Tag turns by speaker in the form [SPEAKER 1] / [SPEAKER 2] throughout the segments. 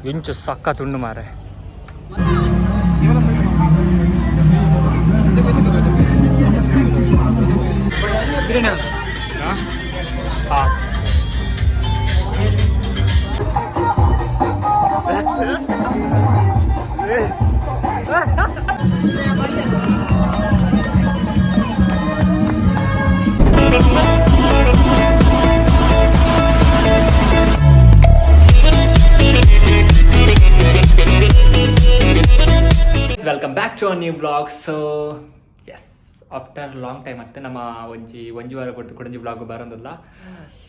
[SPEAKER 1] ಇಂಚು ಸಕ್ಕ ತುಂಡು ಮಾರೆ. ಹಾ. Welcome back to our new vlog. So yes, after long time ಮತ್ತೆ ನಮ್ಮ ಒಂಜಿ ಒಂಜಿ ವಾರ ಕೊಟ್ಟು ಕುಡಂಜಿ ವ್ಲಾಗ್ ಬರೋದಿಲ್ಲ.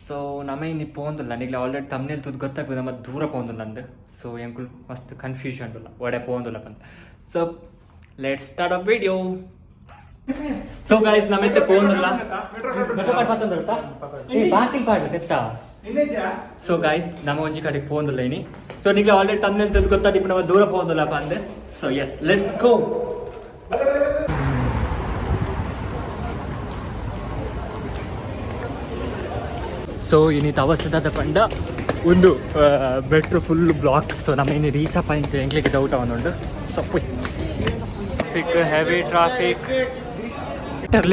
[SPEAKER 1] ಸೊ ನಮ್ಮ ಇನ್ನು ಪೋಂದಿಲ್ಲ. ನಿಗ್ಲೆ ಆಲ್ರೆಡಿ ತಮ್ನೇಲ್ ತೂದು ಗೊತ್ತಾಗ್ತದೆ, ನಮ್ಮ ದೂರ ಪೋಂದಿಲ್ಲ ಅಂದು. ಸೊ ಎಂಕುಲು ಮಸ್ತ್ ಕನ್ಫ್ಯೂಷನ್ ಉಲ್ಲ, ಒಡೆ ಪೋಂದಿಲ್ಲ ಬಂದು. So let's start a video. So guys, ನಮ್ಮ ಇತ್ತೆ ಪೋಂದಿಲ್ಲ. ಬಾಕಿಲ್ ಪಾಡು ನೆತ್ತ. ಸೊ ಗೈಸ್, ನಮ್ಮ ಒಂಜಿ ಕಡೆಗೆ ಪೋಂದಿಲ್ಲ ಇನಿ. ಸೊ ನಿಗ್ಲೆ ಆಲ್ರೆಡಿ ತಮ್ನೇಲ್ ತೂದು ಗೊತ್ತಾದಿಪ್ಪು, ನಮ್ಮ ದೂರ ಪೋಂದಿಲ್ಲಪ್ಪ ಅಂದೆ. So yes, let's go. So ಇನಿ ಅವಸ್ಥೆ ಪಂಡ ಒಂದು ಮೆಟ್ರೋ ಫುಲ್ ಬ್ಲಾಕ್. ಸೊ ನಮ್ಮ ಇನ್ನು ರೀಚ್ ಅಪ್ ಅಂತ ಎಂಕ್ಲಿಗೆ ಡೌಟ್ ಅವನುಂಡು. ಸೊ ಟ್ರಾಫಿಕ್, ಹೆವಿ ಟ್ರಾಫಿಕ್.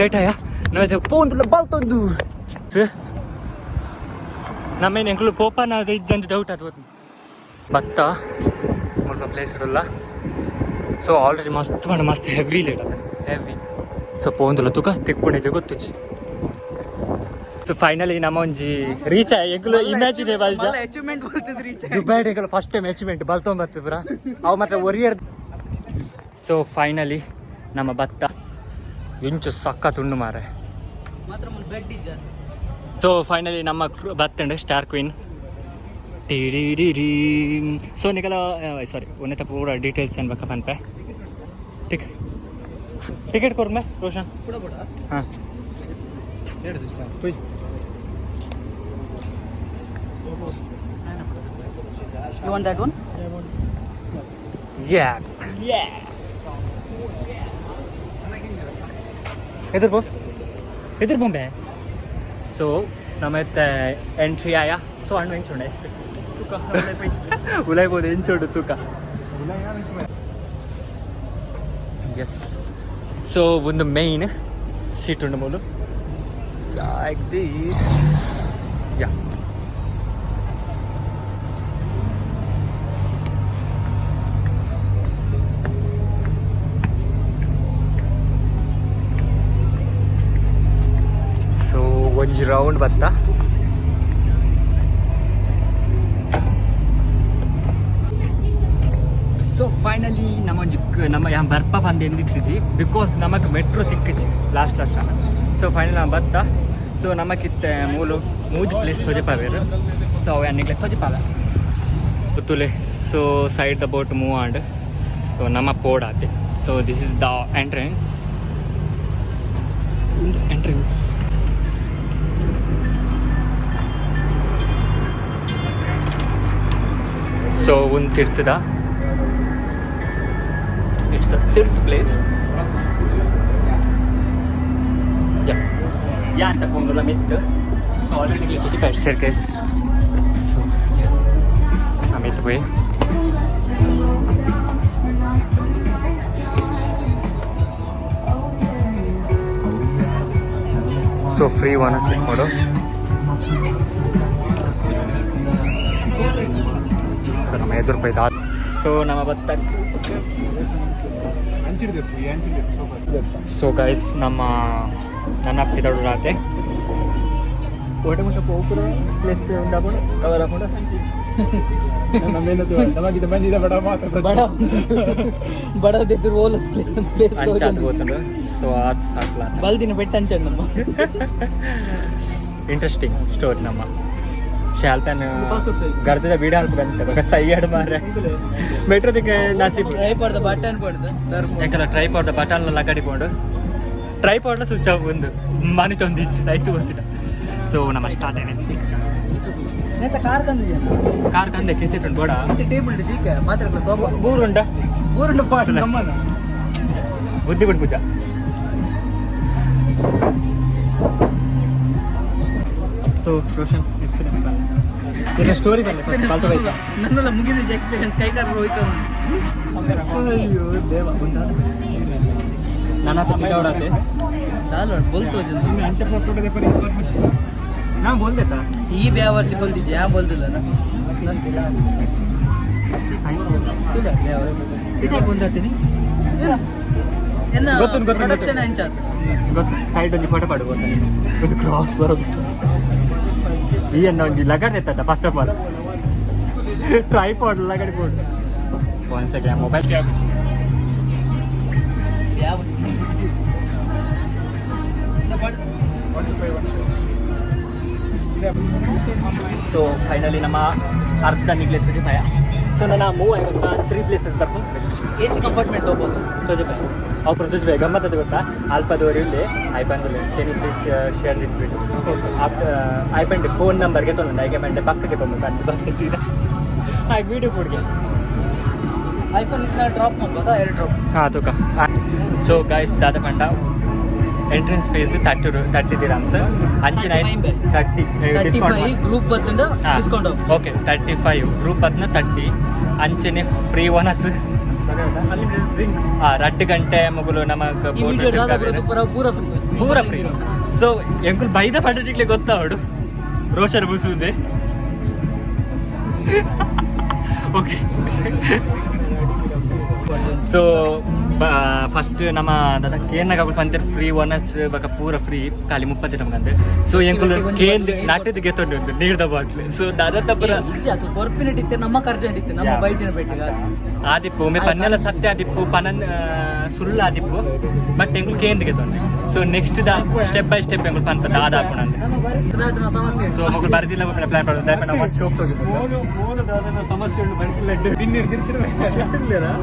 [SPEAKER 1] Late ಆಯ ನಾವು ಪೋಂದುಲ್ಲ ಬಾಲ್ತೊಂದು. ನಮ್ಮ ಎಂಕ್ಲು ಪೋಪನ ಇಜ್ಜಂತ ಡೌಟ್ ಅದು. ಬತ್ತ ಮುಲ್ಪ ಪ್ಲೇಸ್ ಇಡಲ್ಲ. ಸೊ ಆಲ್ರೆಡಿ ಮಸ್ತ್ ಪಂಡ ಮಸ್ತ್ ಹೆವಿ ಲೇಟ್ ಅದ, ಹೆವಿ. ಸೊ ಪೋಂದುಲ್ಲ ತುಕ ತಿಕ್ಕೊಂಡಿದ್ದೆ ಗೊತ್ತುಚಿ. ಸೊ ಫೈನಲಿ ನಮ್ಮ ಒಂಜಿ ರೀಚ್ ಎಂಕುಲು ಇಮ್ಯಾಜಿನೇಬಲ್.
[SPEAKER 2] ಅಚೀವ್ಮೆಂಟ್ ಬರ್ತದೆ ರೀಚ್.
[SPEAKER 1] ದುಬೈ ಎಂಕುಲು ಫಸ್ಟ್ ಟೈಮ್ ಅಚೀವ್ಮೆಂಟ್ ಬಲ್ತೊಂಬತ್ತು ಪುರ ಅವು ಮಾತ್ರ ಒರಿಯರ್. ಸೊ ಫೈನಲಿ ನಮ್ಮ ಭತ್ತ ಇಂಚು ಸಕ್ಕ ತುಂಡು ಮಾರೆ.
[SPEAKER 2] ಮಾತ್ರ ಬೆಡ್ ಇಜ್ಜ.
[SPEAKER 1] ಸೊ ಫೈನಲಿ ನಮ್ಮ ಬತ್ತಂಡು ಸ್ಟಾರ್ ಕ್ವೀನ್. ಟಿಡಿಡಿಡಿ. ಸೊ ನಿಕಲ ಸಾರಿ ಒಂದೇ ಪೂರ ಡೀಟೇಲ್ಸ್ ಏನು ಬೇಕಾ ಪನ್ಪೆ. ಟಿಕೆಟ್ ಟಿಕೆಟ್ ಕೊರ್ಮೆ ರೋಷನ್.
[SPEAKER 2] ಕೂಡ ಕೂಡ.
[SPEAKER 1] ಹಾಂ.
[SPEAKER 2] You want that one?
[SPEAKER 1] Yeah yeah. ಎದುರು ಬೋ, ಎದುರು ಬೊಂಬೆ. ಸೊ ನಮ್ಮ ಎಂಟ್ರಿ ಆಯ. ಸೊ ಹಣ್ಣು ಎಂಚುಂಡ ಎಕ್ಸ್ಪೆಕ್ಟ್ ಉಲೈಬೋದು ಎಂಚುಂಡು ತೂಕ. ಎಸ್, ಸೊ ಒಂದು ಮೇಯ್ನ್ ಸೀಟ್ ಉಂಡು ಮೂಲು, ಲೈಕ್ this. Yeah, so ಒಂಜಿ ರೌಂಡ್ ಬತ್ತ. ಸೊ ಫೈನಲಿ ನಮ್ಮ ಒಂಜಿ ನಮ್ಮ ಯಾನ್ ಬರ್ಪ ಪಂದ್ ಎಂದಿತ್ತಿಜಿ, because ನಮಕ್ ಮೆಟ್ರೋ ತಿಕ್ಕಿಜಿ ಲಾಸ್ಟ್ ಲಾಸ್ಟ್. ಸೊ ಫೈನಲ್ ನಮ್ಮ ಬತ್ತ. ಸೊ ನಮಕಿತ್ತೆ ಮೂಲು ಮೂಜಿ ಪ್ಲೇಸ್ ತೊಜಪಾವೇರು. ಸೊ ಅವು ಯಾನ್ ನಿಗ್ಲೆ ತೊಜಪಾವೆ ತುಲೆ. So side the boat move and so ನಮ್ಮ ಪೋಡ್ ಆತೆ. So this is the entrance, entrance. So ಒಂದು ತಿರ್ತದ, it's a ತಿರ್ತ್ ಪ್ಲೇಸ್. ಯಾ ಯಾ ಅಂತ ಕೊಂದುಲ ಮಿತ್. ಸೊ ಆಲ್ರೆಡಿ ತುಜಿ ಸ್ಟೇರ್ ಕೇಸ್. ಸೊ ಮಿತ್ ಪೋಯಿ. ಸೊ ಫ್ರೀ ಒನ್ ಸೆಟ್ ಮಾಡು. ಸೊ ನಮ್ಮ ಎದುರು ಪೋಯ್ತು. ಸೊ ನಮ್ಮ ಬತ್ತ. ಸೊ ಗೈಸ್, ನಮ್ಮ ನನ್ನ ಪಿದಡು ರಾತೆ ಓಟೆ ಮುಟ್ಟ ಪೋಪುರ ಪ್ಲೇಸ್ ಉಂಡಾಪುಂಡು, ಕವರ್ ಆಪುಂಡು.
[SPEAKER 2] ಬಡ ಬಡದಿದ್ರು ಓಲಸ್ ಪ್ಲೇಸ್.
[SPEAKER 1] ಅಂಚಾತ್ ಗೊತ್ತುಂಡು. ಸೊ ಅದು ಸಾಕ್ಲ.
[SPEAKER 2] ಬಲ್ದಿನ ಬೆಟ್ಟ ಅಂಚಂಡ್ ನಮ್ಮ.
[SPEAKER 1] Interesting story. ನಮ್ಮ ಶಾಲ್ಪನ್ ಗರ್ದದ ಬೀಡ ಹಾಲ್ಪು ಬಂತ ಬೊಕ ಸೈಯಡ್ ಮಾರೆ ಮೆಟ್ರೋದಿಗೆ ನಸೀಬ್.
[SPEAKER 2] ಟ್ರೈಪಾಡ್ ಬಟನ್ ಪಡ್ದು.
[SPEAKER 1] ಎಂಕಲ ಟ್ರೈಪಾಡ್ ಬಟನ್ ಲಗಡಿ ಪೋಂಡು, ಟ್ರೈಪಾಡ್ ಸ್ವಿಚ್ ಆಫ್ ಒಂದು ಮನಿ ತೊಂದಿಚ್ಚು ಸೈತು ಬಂದಿಟ. ಸೊ ನಮ್ಮ ಸ್ಟಾರ್ಟ್ ಏನೇ.
[SPEAKER 2] ನೇತ ಕಾರ್ ಕಂದಿಜೆ.
[SPEAKER 1] ಕಾರ್ ಕಂದೆ ಕಿಸಿಟ್ ಉಂಟು ಬೋಡ.
[SPEAKER 2] ಟೇಬಲ್ ದೀಕ ಮಾತ್ರ ತೋಪ.
[SPEAKER 1] ಬೂರುಂಡ.
[SPEAKER 2] ಊರುಂಡು ಪಾಡ್ ನಮ್ಮನ.
[SPEAKER 1] ಬುದ್ಧಿ ಬಿಡ್ ಪೂಜಾ. ಸೊ ರೋಷನ್, ಎಕ್ಸ್ಪೀರಿಯನ್ಸ್. ನಿನ್ನ ಸ್ಟೋರಿ ಬರಲಿ ಫಸ್ಟ್ ಕಲ್ತು ಹೋಯ್ತಾ.
[SPEAKER 2] ನನ್ನೆಲ್ಲ ಮುಗಿದ ಎಕ್ಸ್ಪೀರಿಯನ್ಸ್ ಕೈ ಕಾರ್ ಹೋಯ್ತು.
[SPEAKER 1] ಅಯ್ಯೋ ದೇವ, ನನ್ನ ಹತ್ರ ಪಿದೌಡಾತೆ.
[SPEAKER 2] ದಾಲ್ ಬೋಲ್ತು.
[SPEAKER 1] ನಾ ಬೋಲ್ಬೇಕಾ?
[SPEAKER 2] ಈ ಬ್ಯಾವರ್ಸಿ ಬಂದಿದ್ದೆ ಯಾ ಬೋಲ್ದಿಲ್ಲ ನಾನು ಬ್ಯಾವರ್ಸಿ.
[SPEAKER 1] ಇದೇ ಬಂದಾತೀನಿ.
[SPEAKER 2] ಎನ್ನ
[SPEAKER 1] ಗೊತ್ತುಂಟು, ಗೊತ್ತುಂಟು.
[SPEAKER 2] ಪ್ರೊಡಕ್ಷನ್ ಎಂಚ?
[SPEAKER 1] ಗೊತ್ತು, ಸೈಡ್ ಒಂಜಿ ಫೋಟೋ ಪಾಡು. ಗೊತ್ತ ಇದು ಕ್ರಾಸ್ ಬರೋದು. ಈ ಅನ್ನ ಒಂಜಿ ಲಗಡ್ ಎತ್ತ. ಫಸ್ಟ್ ಆಫ್ ಆಲ್ ಟ್ರೈಪಾಡ್ ಲಗಡಿ ಬೋರ್ಡ್. One second, mobile.
[SPEAKER 2] ಬ್ಯಾವರ್ಸಿ.
[SPEAKER 1] ಸೊ ಫೈನಲಿ ನಮ್ಮ ಅರ್ಧ ನಿಗ್ಲೆ ತುಜಿಪಾಯ. ಸೊ ನನ್ನ ಮೂವ್ ಆಗಿ ತ್ರೀ ಪ್ಲೇಸಸ್ ಬರ್ಕೊಂಡು.
[SPEAKER 2] ಎ ಸಿ ಕಂಪಾರ್ಟ್ಮೆಂಟ್ ಹೋಗ್ಬೋದು.
[SPEAKER 1] ತುಜಿಪಾಯ ಅವ್ರು ತುಜಿಪಾಯ ಗಮ್ಮತ್ತದ ಗೊತ್ತಾ? ಅಲ್ಪದವರು ಇಲ್ಲಿ I ಬಂದಿಲ್ಲ. Can you please share this video? Okay, after I ಬಂಡೆ ಫೋನ್ ನಂಬರ್ಗೆ ತೊಗೊಂಡು ಐಗೆ ಬಂಡೆ ಪಕ್ಕಕ್ಕೆ ಬಂದು ಬಂದು ಬಕ್ಕೆ ಸೀದಾ ಹಾಗೆ ವೀಡಿಯೋ ಕೊಡ್ಗೆ.
[SPEAKER 2] ಐಫೋನ್ ಇದನ್ನ ಡ್ರಾಪ್ ಮಾಡ್ಬೋದಾ? ಎರಡು ಡ್ರಾಪ್.
[SPEAKER 1] ಹಾಂ, ತೂಕ. ಸೊ ಗೈಸ್, ದಾದ ಪಂಡ ಎಂಟ್ರೆನ್ಸ್ ಫೀಸ್ 30 ದಿರಾಮ್ಸ್ ಅಂಚಿನ 30.
[SPEAKER 2] 35 ಗ್ರೂಪ್ ಬತ್ತಂಡ ಡಿಸ್ಕೌಂಟ್.
[SPEAKER 1] ಓಕೆ, 35 ಗ್ರೂಪ್ ಅದ್ನ 30 ಅಂಚನೆ ಫ್ರೀ ಒನಸ್ ರಡ್ಡು ಗಂಟೆ ಮಗುಲು ನಮಕ್.
[SPEAKER 2] ಈ ವಿಡಿಯೋ ದಾದ ಬರೋದು ಪೂರ ಪೂರ ಫ್ರೀ.
[SPEAKER 1] ಪೂರ ಫ್ರೀ. ಸೊ ಎಂಕುಲ್ ಬೈದ ಪಂಡಿಟ್ಲೆ ಗೊತ್ತಾವಡು ರೋಷನ್ ಬುಸುದೆ. ಓಕೆ, ಸೊ ಫಸ್ಟ್ ನಮ್ಮ ದಾದ ಕೇರ್ನಾಗ ಪಂತೇರ್ ಫ್ರೀ ಒನಸ್ ಬಕ ಪೂರ ಫ್ರೀ ಖಾಲಿ 30 ನಮಗಂತೆ. ಸೊ ಎಂಕುಲ್ ಕೇಂದ್ ನಟದ ಗೆತ್ತೊಂಡು ಉಂಟು ನೀರ್ದ ಬಾಟ್ಲು. ಸೊ ದಾದ ತಪ್ಪುರ.
[SPEAKER 2] ಇಜ್ಜಿ, ಅದು ಕೊರ್ಪಿನೆಟ್ ಇತ್ತೆ, ನಮ್ಮ ಖರ್ಚು ಇತ್ತೆ, ನಮ್ಮ ಬೈದಿನ ಬೆಟ್ಟಿಗ.
[SPEAKER 1] ಆದಿಪ್ಪು ಒಮ್ಮೆ ಪನ್ನೆಲ್ಲ ಸತ್ಯ ಆದಿಪ್ಪು ಪನನ್ ಸುಳ್ಳು ಆದಿಪ್ಪು. ಬಟ್ ಎಂಕುಲ್ ಕೇಂದ್ಗೆ ತೊಂಡೆ. ಸೊ next the step by step ಎಂಕುಲ್ ಪನ್ಪ ದಾದ ಹಾಕೋಣ.
[SPEAKER 2] ದಾದನ ಸಮಸ್ಯೆ.
[SPEAKER 1] ಸೊ ಮಗಳು ಬರದಿಲ್ಲ ಪ್ಲಾನ್ ಮಾಡೋದು ನಾವು ಮಸ್ತ್ ಶೋಕ್ ತೋಜು.
[SPEAKER 3] ಸಮಸ್ಯೆ ಉಂಟು, ಬರಿತಿಲ್ಲ. ಬಿನ್ನೀರು ತಿರ್ತಿರ.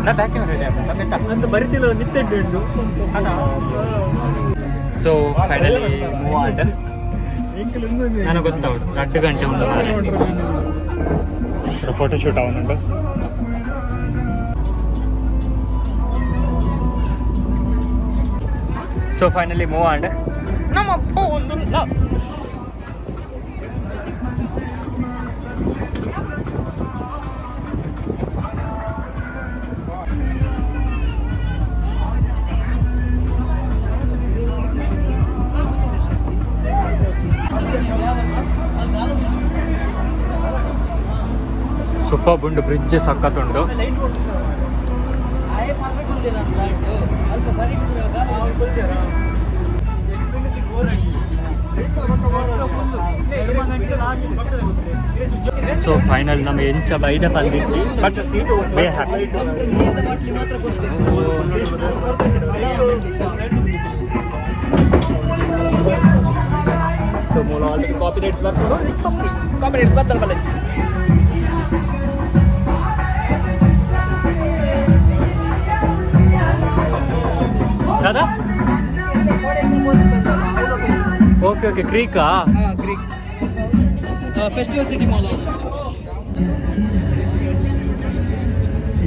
[SPEAKER 1] ನಾ ಬ್ಯಾಕ್ ರೆಡಿ.
[SPEAKER 3] ಅಂತ ಬರಿತಿಲ್ಲ, ನಿತ್ತೆಡ್ಡು ಉಂಟು.
[SPEAKER 1] ಸೊ ಫೈನಲಿ ಮೂವ್ ಆದ. ನನಗೆ ಗೊತ್ತಾಗುತ್ತೆ 2 ಗಂಟೆ ಉಂಟು. ಫೋಟೋ ಶೂಟ್ ಅವನುಂಟು. ಸೊ ಫೈನಲಿ ಮೂವ್ ಆಂಡ್ ನಮ್ಮ ಅಪ್ಪ ಒಂದು. ಸೂಪರ್ ಉಂಡು ಬ್ರಿಡ್ಜ್, ಸಖತ್ತುಂಡು.
[SPEAKER 2] ಆಯೆ ಪರ್ಫೆಕ್ಟ್ ఉంది ನನ್ನ ಪ್ಲಾಂಟ್ ಅಲ್ಪ ಬರಿ. ಗಂಟೆ ಲಾಸ್ಟ್.
[SPEAKER 1] ಸೊ ಫೈನಲ್ ನಮ್ಮ ಎಂಚ ಬೈದ ಪಲ್ದಿತ್ತಿ, ಬಟ್ we happy.
[SPEAKER 2] ನೀರ್ದ ಬಾಟ್ಲಿ ಮಾತ್ರ ಕೊಡ್ತೇವೆ.
[SPEAKER 1] ಸೊ ಮೂಲ ಆಲ್ರೆಡಿ ಕಾಪಿ ರೈಟ್ಸ್ ಬರ್ಕೊಂಡು ಕಾಪಿ ರೈಟ್ಸ್ ಬರ್ತಲ್ಲ ಬಲ್ಲ. ದಾದಾ, ಓಕೆ ಓಕೆ, ಕ್ರೀಕಾ.
[SPEAKER 2] ಕ್ರೀಕ್ ಫೆಸ್ಟಿವಲ್ ಸಿಟಿ ಮಾಲ್.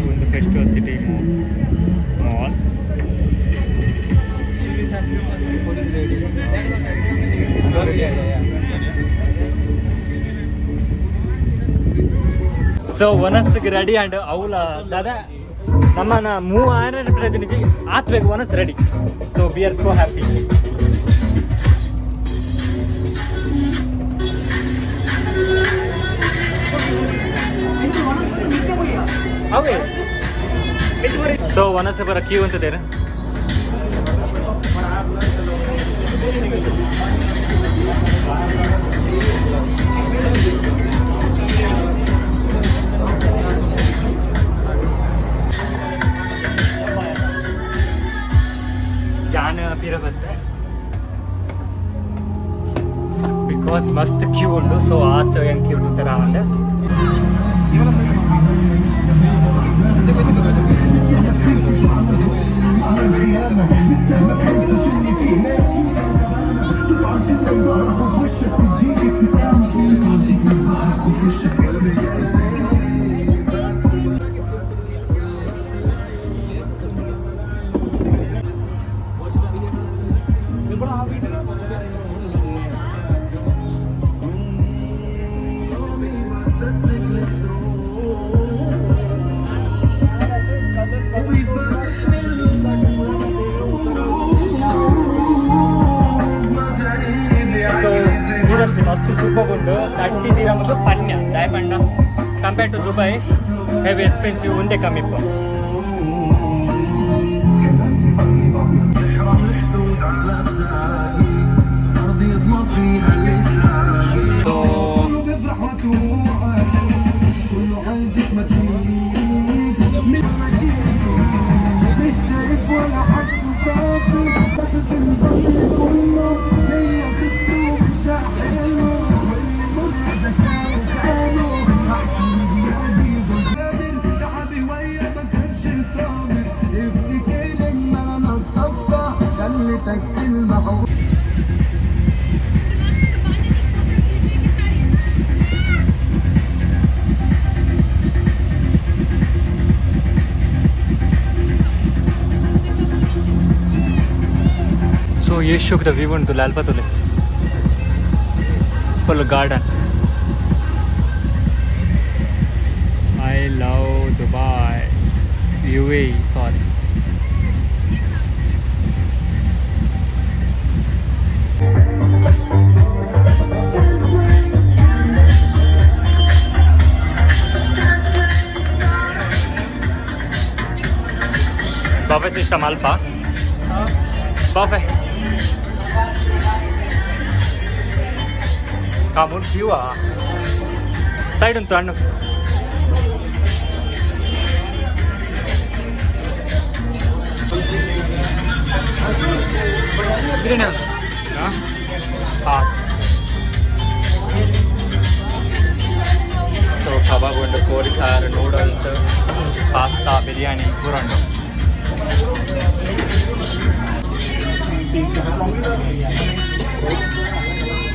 [SPEAKER 1] ಒಂದು ಫೆಸ್ಟಿವಲ್ ಸಿಟಿ ಮಾಲ್. ಸೊ ಒನಸ್ಗೆ ರೆಡಿ ಅಂಡ್ ಅವಲ ದಾದಾ ನಮ್ಮನ ಮೂವ್ ಆರ ಪ್ರತಿನಿಧಿ ಆತ್ ಬೇಕು ಒನಸ್ ready. So we are so happy. Away so ಒನಸ್ ಬರ ಕ್ಯೂ ಅಂತಿದ್ದೇನೆ. ಯಾನ ಪಿರ ಬತ್ತೆ because ಮಸ್ತ್ ಕ್ಯೂ ಉಂಟು. ಸೊ ಆತ ಹೆಂಗ್ ಕ್ಯೂ ಉಂಟು ತರ ಉಂಟು. Super ಉಂಡು. 30 ದಿರಮ್ಗೆ ಪನ್ಯ ದಾಯಪಂಡ compare to Dubai heavy expensive ಒಂದೇ ಕಮ್ಮಿ ಇಪ್ಪ. ಸೊ ಸೊ ಏಷ್ಯೋಕ್ದ ವ್ಯೂ ಉಂಟು ಲಾಲ್ಪತ್ತುಲೆ full garden. I love Dubai, UAE, sorry. Buffet system ಅಲ್ಪ ಬಫೆ ಕಾಮೂನ್ ಕ್ಯೂ ಸೈಡ್ ಉಂಟು ಹಣ್ಣು.
[SPEAKER 2] ಬಿರಿಯಾನಿ.
[SPEAKER 1] ಹಾಂ, ಸೊ ಕಬಾಬ್ ಉಂಟು, ಕೋರಿ ಸಾರು, ನೂಡಲ್ಸ್, ಪಾಸ್ತಾ, ಬಿರಿಯಾನಿ ಪೂರ ಉಂಟು.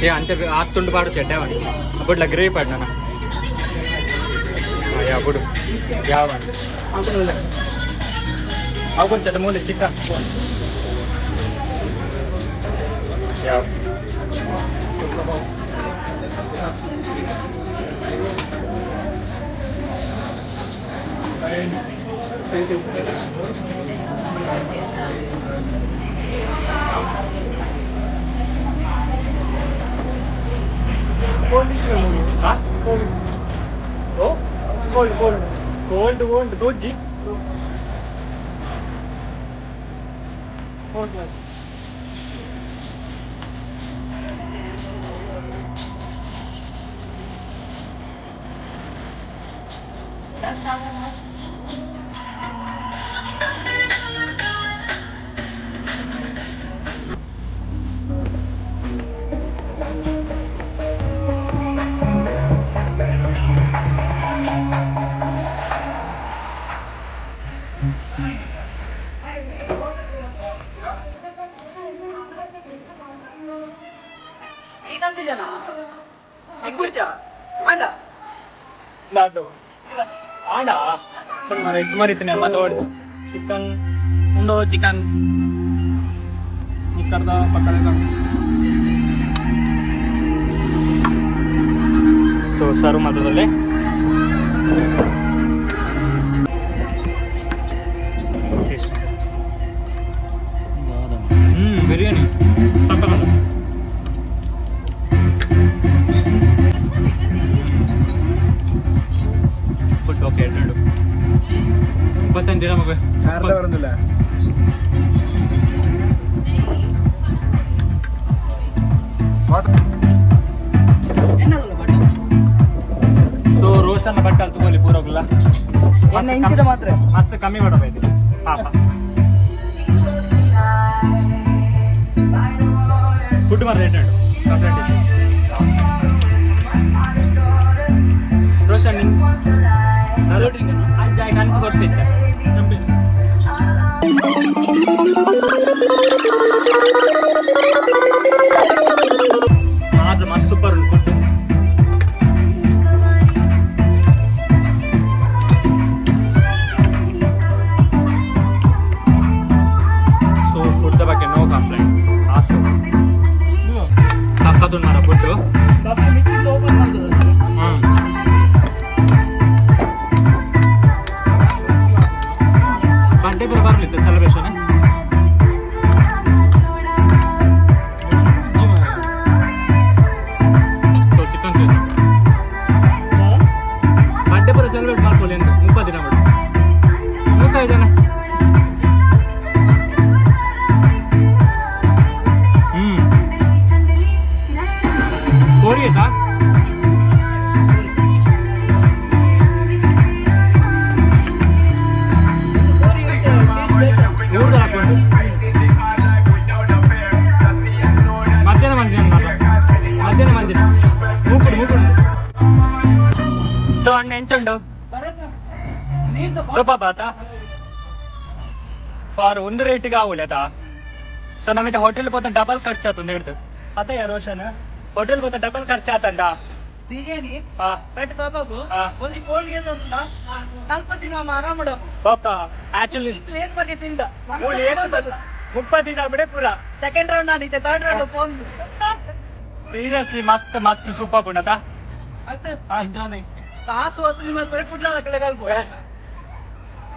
[SPEAKER 1] ಏ ಅಂಚೆ ಆತುಂಡು ಪಾಡು ಚೆಡ್ಡೆ ಮಾಡಿ ಅಬ್ಬಡ್ಲ ಗ್ರೇವಿ ಪಾಡು ನಾನು ಅప్పుడు ಯಾವ ಅವು ಕೊಂಚ ಮೂಲೆ ಚಿಕ್ಕ ಯಾವ. ಓ
[SPEAKER 3] cold cold.
[SPEAKER 1] Cold cold ದೋಜ್ಜಿ.
[SPEAKER 3] Cold.
[SPEAKER 2] ಜನ ಇಬ್ಬರು ಚಾ ಅಂಡ.
[SPEAKER 1] ನಾಟು ಆಂಡ.
[SPEAKER 2] ಸುಮಾರು ಇತ್ತು ಮತ್ತೆ ಓಡಿಸು.
[SPEAKER 1] ಚಿಕನ್.
[SPEAKER 2] ಉಂಡು ಚಿಕನ್ ನಿಕ್ಕರ್ದ ಪಕ್ಕದ.
[SPEAKER 1] ಸೊ ಸರ್ವ್ ಮಾತ್ರದಲ್ಲೇ. ಬಿರಿಯಾನಿ ಸಕ್ಕತ್ತಾಗಿದೆ. ಫುಡ್ ಓಕೆ ಎರಡು 25 ದಿನ ಮಗು.
[SPEAKER 3] ಅರ್ಧ ಬರೋದಿಲ್ಲ.
[SPEAKER 2] എന്നതಲ್ಲ ಬಟ್.
[SPEAKER 1] ಸೊ ರೋಷನ್ ಬಟ್ಟಲ್ ತಗೊಳ್ಳಿ ಪೂರೋಗ್ಲ.
[SPEAKER 2] ಎನ್ನ ಇಂಚಿದ ಮಾತ್ರ.
[SPEAKER 1] ಮಸ್ತ್ ಕಮ್ಮಿ ಕೊಡಬೇಕು ಪಾಪ. ಫುಡ್ ಮಾತ್ರ ರೇಟ್ ಉಂಟು, ಕಂಪ್ಲೇಂಟ್ ಇಲ್ಲ. ರೋಷನ್ ನಿನ್ ಅಜ್ಜ ಕಣ್ಣು ಕೊಡ್ತಿದ್ದೆ. ಮಾತ್ರ ಮಸ್ತ್ ಸೂಪರ್ ಉಂಟು food. So food ಬಗ್ಗೆ ನೋ ಕಂಪ್ಲೇಂಟ್. ಆಸು ಸಕ್ಕತ್ತು ಮಾರ ಫುಡ್ಡು.
[SPEAKER 2] ಮಿಕ್ಕಿದ್ದು ಓಪನ್ ಮಾಡ್ತದೆ.
[SPEAKER 1] ಹ್ಮ್ ಬಂಡೆ ಪೂರ ಬರಲಿತ್ತು ಸೆಲೆಬ್ರೇಷನ್. ಸೊ ಎಂಚುಂಡು ಸೂಪರ್ ಬಾತ ಫಾರ್ ಒಂದು ರೇಟಿಗೆ ಆవులేತಾ. ಸೊ ನಮಿತ ಹೋಟೆಲ್ ಪೋತ ಡಬಲ್ ಖರ್ಚು ಆತು ಹಿಡ್ದು ಅತ ಯಾ ರೋಷನ್ ಹೋಟೆಲ್ ಪೋತ ಡಬಲ್ ಖರ್ಚು ಆತಂದ.
[SPEAKER 2] ಬಿರಿಯಾನಿ
[SPEAKER 1] ಹಾ.
[SPEAKER 2] ಬೆಟ್ ಕಾಪಾಗು.
[SPEAKER 1] ಹಾ.
[SPEAKER 2] ಒಂದು ಕೋಲ್ಗೆ ನಲ್ಪ ದಿನ ಆರಾಮ ಮಾಡಪ್ಪು.
[SPEAKER 1] ಪಾಪ ಆಕ್ಚುಲಿ
[SPEAKER 2] ಏನ್ ಬಗ್ಗೆ ತಿಂದ.
[SPEAKER 1] 30 ದಿನ ಬಿಡೆ ಪೂರ.
[SPEAKER 2] ಸೆಕೆಂಡ್ ರೌಂಡ್ ನಾನು third round phone.
[SPEAKER 1] Seriously ಮಸ್ತ್ ಮಸ್ತ್ ಸೂಪರ್ ಪುಣತ.
[SPEAKER 2] ಆಯ್ತು. ಕಾಸು ವಸೂಲಿ ಮಾಡಿ ಬರೀ ಕುಡ್ಲ ಕಡೆ ಕಲ್ಪು.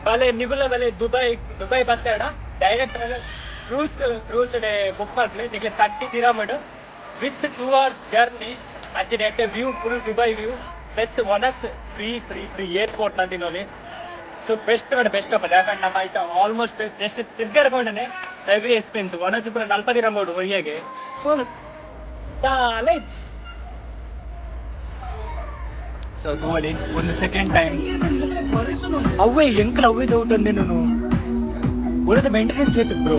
[SPEAKER 1] ಬಲೆ ನಿಗುಲ ಬಲೆ ದುಬೈ ದುಬೈ ಬತ್ತೇಡ direct cruise cruise day book ಮಾಡ್ಲಿ ನಿಮಗೆ 30 ದಿರಮ್ with 2 hours journey ಅಂಚನೆ at view, full Dubai view plus ones free free free airport ನಂದಿನೋಲಿ. So best ಮಾಡಿ ಬೆಸ್ಟ್ ಅಪ್ಪ. ಯಾಕಂದ್ರೆ ನಮ್ಮ ಆಯ್ತು ಆಲ್ಮೋಸ್ಟ್ ಜಸ್ಟ್ ತಿರ್ಗಾಡ್ಕೊಂಡನೆ heavy expense once ಪೂರ 40 ದಿರಮ್ ಹೊರಿಯಾಗೆ. ಸೊ ಗೋಲಿ ಒಂದು ಸೆಕೆಂಡ್ ಟೈಮ್ ಅವೇ ಎಂಕಲ್ ಅವೇ ಡೌಟ್ ಅಂದೆ ನಾನು. ಉಳಿದ ಮೇಂಟೆನೆನ್ಸ್ ಐತೆ ಬ್ರೋ.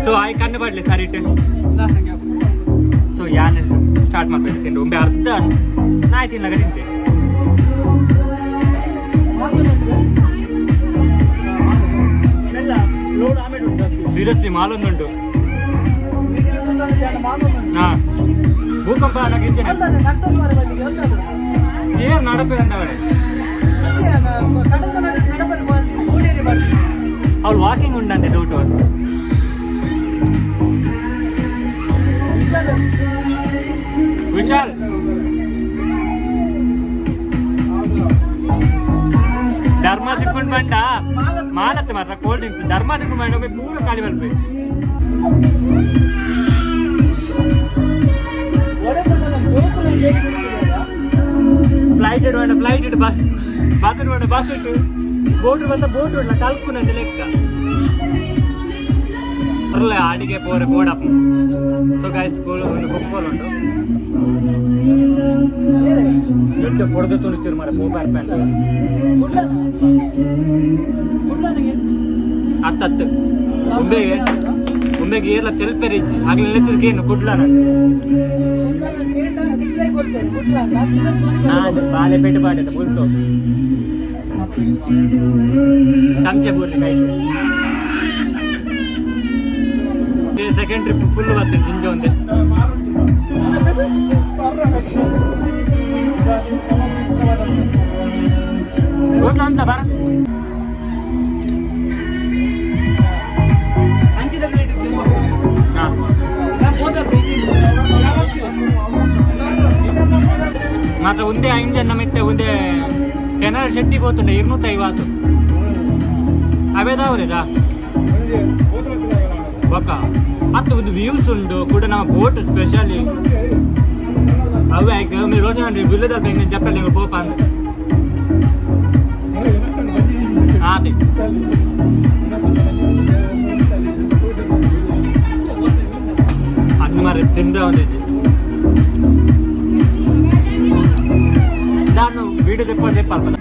[SPEAKER 1] ಸೊ ಆಯ್ ಕಣ್ಣು ಬಡ್ಲಿ ಸರ್ ಇಟ್ಟು. ಸೊ ಯಾನ್ ಸ್ಟಾರ್ಟ್ ಮಾಡ್ಬೇಕು ತಿಂಡು ಒಮ್ಮೆ ಅರ್ಧ ನಾಯಿ ತಿನ್ನಾಗ ತಿಂತೆ.
[SPEAKER 3] ಲೋಡ್ ಆಮೇಲೆ ಉಂಟು ಜಾಸ್ತಿ.
[SPEAKER 1] ಸೀರಿಯಸ್ಲಿ ಮಾಲೊಂದುಂಟು. ಹಾ ಭೂಕಂಪ ಅನ್ನೋಕ್ಕಿಂತ ಏನ್ ನಡಪೆ ಅಂತವಳೆ. ಅವ್ಳು ವಾಕಿಂಗ್ ಉಂಡಂತೆ ಡೌಟು. ವಿಶಾಲ್ ಧರ್ಮ ತಿಕ್ಕೊಂಡು ಬಂಡ ಮಾಲತ್ತೆ ಮಾತ್ರ ಕೋಲ್ಡ್ ಡ್ರಿಂಕ್ಸ್ ಧರ್ಮ ತಿಕ್ಕೊಂಡು ಬಂಡ ಒಮ್ಮೆ ಪೂರ ಖಾಲಿ ಬರ್ಬೇಕು. ಫ್ಲೈಟ್ ಇಡುವಂಡ ಫ್ಲೈಟ್ ಇಡು ಬಸ್ ಬಸ್ ಇಡುವಂಡ ಬಸ್ ಇಟ್ಟು ಬೋಟ್ ಬಂದ ಬೋಟ್ ಇಡಲ ಕಲ್ಪುನಂತೆ ಲೆಕ್ಕ ಬರಲ್ಲ ಅಡಿಗೆ ಪೋರೆ ಬೋಡಪ್ಪ. ಸೊ ಗಾಯ್ಸ್ ಒಂದು ಕೊಕ್ಕೋಲ್ ಉಂಟು ದೊಡ್ಡ ಹೊಡೆದು ತುಳಿತೀರು ಮಾರೆ ಪೋಪಾರ್ ಪ್ಯಾಂಟ್. ಹತ್ತು ಉಂಬೆಗೆ ಉಂಬೆಗೆ ಏರ್ಲ ತೆಲ್ಪೆರಿಚ್ಚಿ ಆಗ್ಲಿ ನೆತ್ತಿರ್ಕೇನು ಕುಡ್ಲ ನಾನು ಬಾಳೆ ಪೇಟೆ ಬಾಡೆ ಬುಲ್ತು ಚಮಚೆ ಬೂರ್ಲಿ ಕೈ. Second trip full ಬರ್ತೇನೆ ಜಿಂಜ ಒಂದೇ. ಹೋಟ್ಲ ಅಂತ ಬರ. ಹಾ ಮಾತ್ರ ಒಂದೇ ಐದು ಮೆತ್ತೆ ಒಂದೇ ಕೆನರಾ ಶೆಟ್ಟಿ ಪೋತುಂಡೆ 250. ಅವೇದಾವದೇದಾ ಬೊಕ್ಕ ಅತ್ತ ಒಂದು ವ್ಯೂಸ್ ಉಂಡು ಕೂಡ ನಮ್ಮ ಬೋಟ್ ಸ್ಪೆಷಲಿ ಅವೇ ಆಯ್ತು మీరు రోజు ಬಿಲ್ಲದ ಬೆಂಗ್ ಜಪ್ಪಲ್ಲಿ ಪೋಪ ಅಂದ. ಅದೇ ಅದು ಮಾರೆ ತಿಂದ್ರೆ ಒಂದು ನಾನು ವಿಡಿಯೋ ದೆಪ್ಪ ದೆಪ್ಪ ಅಲ್ಪ.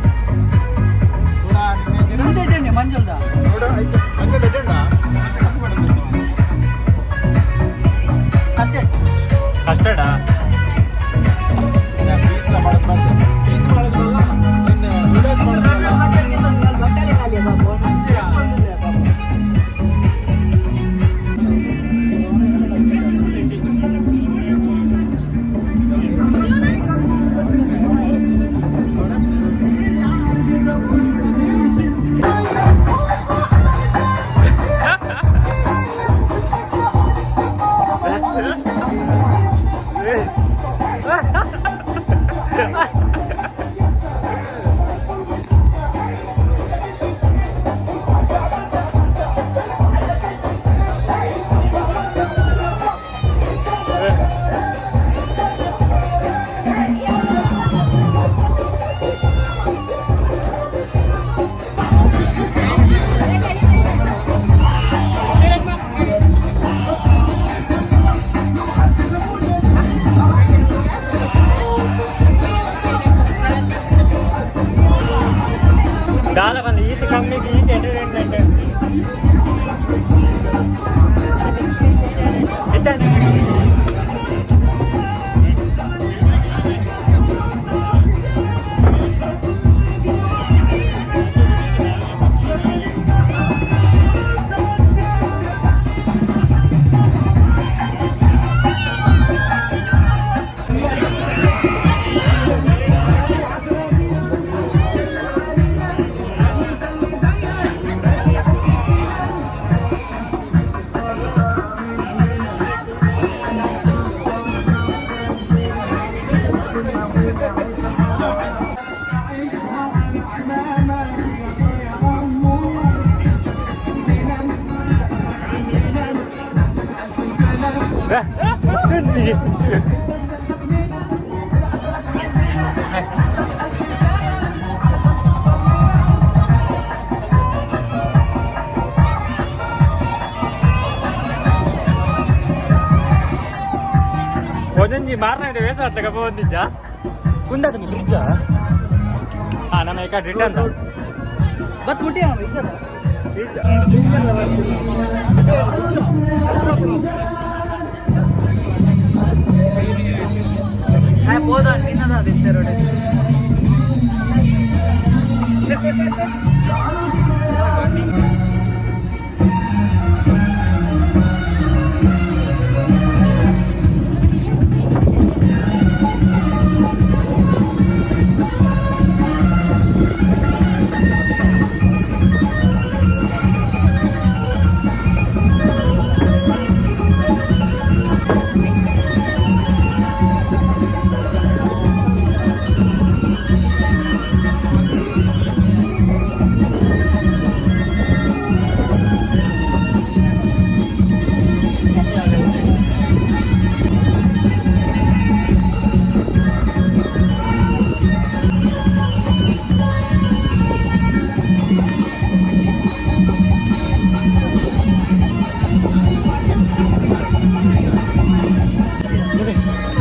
[SPEAKER 2] ಮಂಜುಲ್ದ. ಅಷ್ಟೇ.
[SPEAKER 1] ಕಸ್ಟರ್ಡಾ? ಚುಂಚಿ. ಒಂದೊಂಜಿ ಮಾರನ ವೇಸ ಆತ್ಲಕ ನಿಜ ಕುಂದಾತ ಬ್ರಿಡ್ಜ್. ಹಾ, ನಮ್ಮ ಏಕ ರಿಟರ್ನ್.
[SPEAKER 2] ಬತ್ ಮುಟ್ಟಿ. ಹೋದ ನಿನ್ನದ ಅದಿತ್ತೆ ರೋಟೇಶನ್.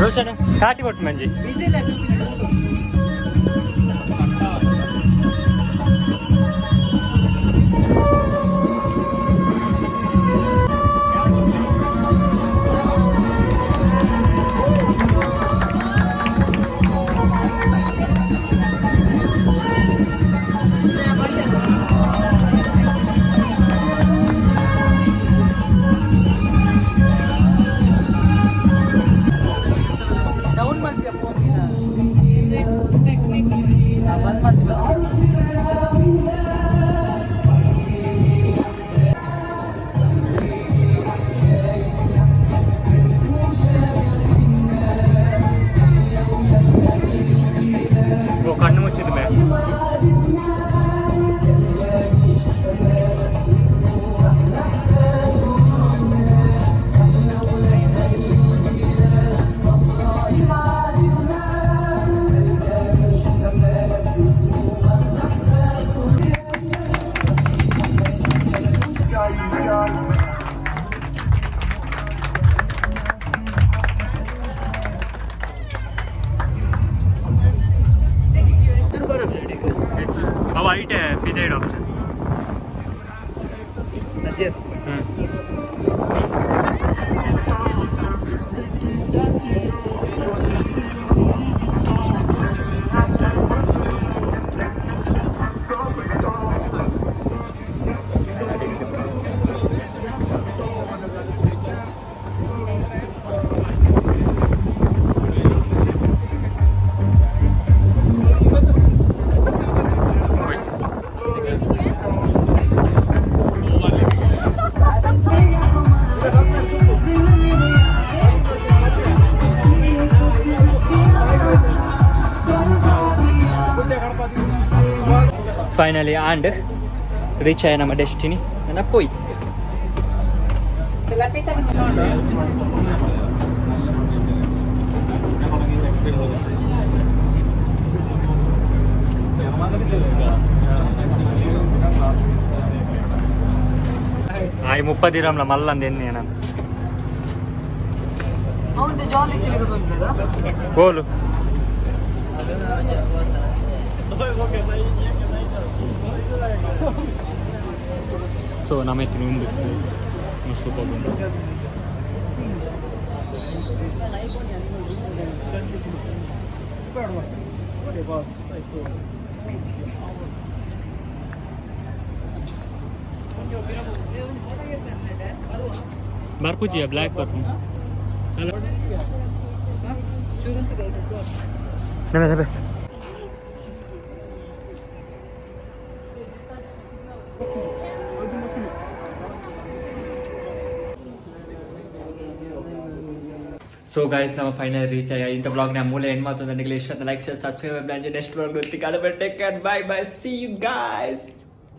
[SPEAKER 1] ರೋಷನ್, ಕಾಟಿ ಕೊಟ್ಟು ಮಂಜಿ.
[SPEAKER 2] ಡೌನ್ ಮಾಡ್ತೀಯ ಫೋನ್? ಬಂದ್ ಮಾಡ್ತೀವಿ.
[SPEAKER 1] ಓ, ಕಣ್ಣು ಮುಚ್ಚಿದ ಮೇಲೆ. ಹೆಚ್ಚು ಅವ ಐಟೆ ಬಿದೇಡು ಆಪ್ಷನ್. ಹ್ಞೂ. ಫೈನಲಿ ಆಂಡ್ ರೀಚ್ ಆಯ ನಮ್ಮ ಡೆಸ್ಟಿನಿ. ನನ್ನ ಪೋಯ್. ಆಯ್ 30 ದಿರಮ್ಲ ಮಲ್ಲಂದ ಎನ್ನೆ ನಾನು.
[SPEAKER 2] ಅವನ ಜಾಲಿ ತಿಳಿಗೋದು.
[SPEAKER 1] ಗೋಲು. ಸೊ ನಮ್ಮ ಎತ್ತಿನ ಉಂಡು ಸೂಪರ್ ಉಂಡು. ಬರ್ಪುಜಿಯ ಬ್ಲ್ಯಾಕ್ ಬರ್ಪು. ದಬೆ ದಬೆ. ಸೊ ಗೈಸ್, ನಮ್ಮ ಫೈನಲ್ ರೀಚ್ ಆಯ. ಇಂಥ ಬ್ಲಾಗ್ ನ ಮೂಲೆ ಏನು ಮಾತು ನನಗೆ ಇಷ್ಟ. Like, share, subscribe. Next vlog. Take care, bye bye, see you guys.